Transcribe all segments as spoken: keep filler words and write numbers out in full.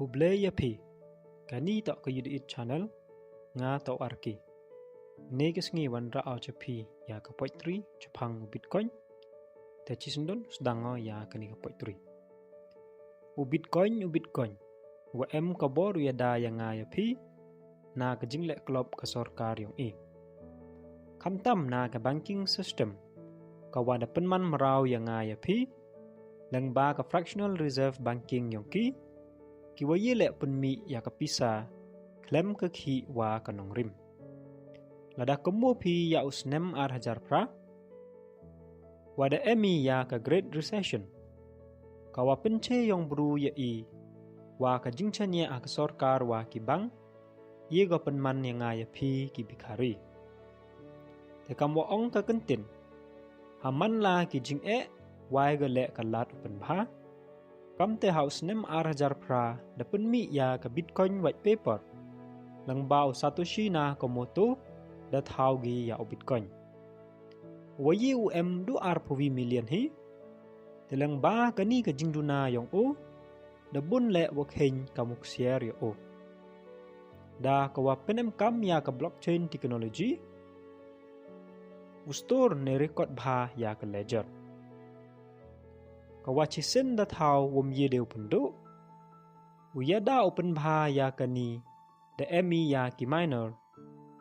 Khublei ïa phi. Kani toh ka Ïa Dei It channel, nga toh Arki. Kane ka sngi wanrah ïa phi ïa ka poetry chaphang u Bitcoin. Te shisien don sdang ïa kani ka poetry. U Bitcoin, u Bitcoin, wa em ka bor u ïada ïa nga ïa phi na ka jingleh klop ka sorkar yong i. Khamtam na ka banking system, ka wa da pynman mraw ïa nga ïa phi, lyngba ka fractional reserve banking yong ki, ki wa ïaleh pynmih ïa ka pisa khlem ka khih wa ka nongrim. Lada kumno phi ïa u snem ar hajar phra, wa da em i ïa ka Great Recession, ka wa pynche yong bru ïa i wa ka jingchaniah ha ka sorkar wa ki bank, ïa ka pynman ïa nga ïa phi ki bikhari. Te kam wa ong ka kyntien, ha man la ki jingeh, wai ga leh ka lad u pynbha. Kamte ha u snem ar hajar phra da pynmih ïa ka Bitcoin white paper, lyngba u Satoshi Nakamoto, da thaw gi ïa u Bitcoin. Wa ïa u em du arphew million hi. Te lyngba kani ka jingduna yong u, da bun leh wa kheiñ ka muksiar ïa u. Da ka wa pynemkam ïa ka blockchain technology, u store ne record bha ïa ka ledger. Ka wa shisien da thaw wom ïa dei u pynduh, u ïada u pynbha ïa kani da em i ïa ki miner,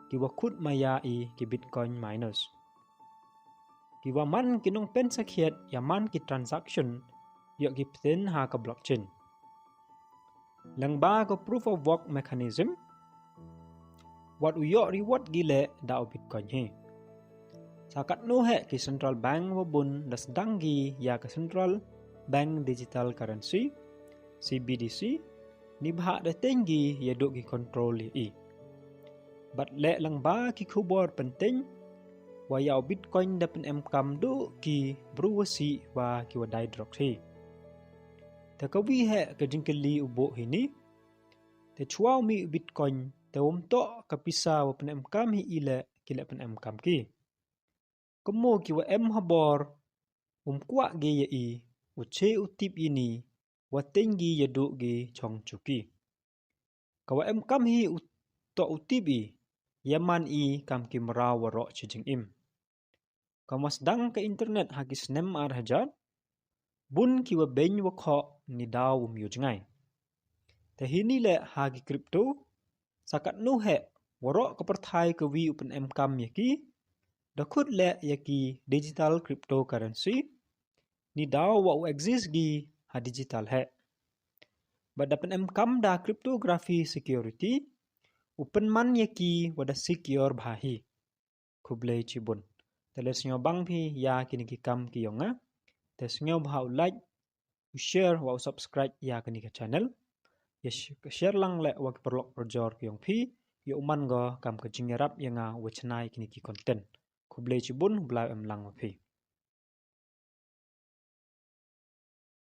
ki wa khut ma ïa i ki Bitcoin miners. Ki wa man ki nongpynsakhiat ïa man ki transaction, ïoh ki pyntin ha ka blockchain. Lyngba ka proof of work mechanism, wat u ïoh reward gi leh da u Bitcoin hi. Sa katno heh ki central bank wa bun da sdang gi ïa ka central bank digital currency, C B D C, ni bha da teng gi ïa duh ki control ïa i. Bad leh lyngba ki khubor pynteng, wa ïa u Bitcoin da pynemkam duh ki bru wa sih wa ki wa dai drugs hi. Te ka wi heh ka jingkylli u buh hi ni, te chwa u mih u Bitcoin, te wom toh ka pisa wa pynemkam hi i leh ki leh pynemkam ki. Kumno ki wa em ha bor, um kwah gi ïa i, u che u tip i ni, wa teng gi ïa duh gi chong chuki. Ka wa em kam hi u toh u tip i, ïa man i kam ki mraw waroh chi jingim. Ka wa sdang ka internet ha ki snem ar hajar, bun ki wa beiñ wa khoh ni daw um ïoh jngai. Te hi ni leh ha ki crypto, sa katno heh, waroh ka pyrthai ka wi u pynemkam ïa ki, da khut leh ïa ki digital cryptocurrency, ni daw wa u exist gi ha digital heh. Bad da pynemkam da cryptography security, u pynman ïa ki wa da secure bha hi. Khublei chibun. Te leh sngewbang phi ïa kini ki kam ki yong nga. Te sngewbha u like, u share, wa u subscribe ïa kini ka channel. Ïa sh-, share lang leh wa ki paralok parajor ki yong phi, ïa u man go kam ka jingïarap ïa nga wa chna ïa kini ki content. Khublei chibun, u Blei em lang wa phi.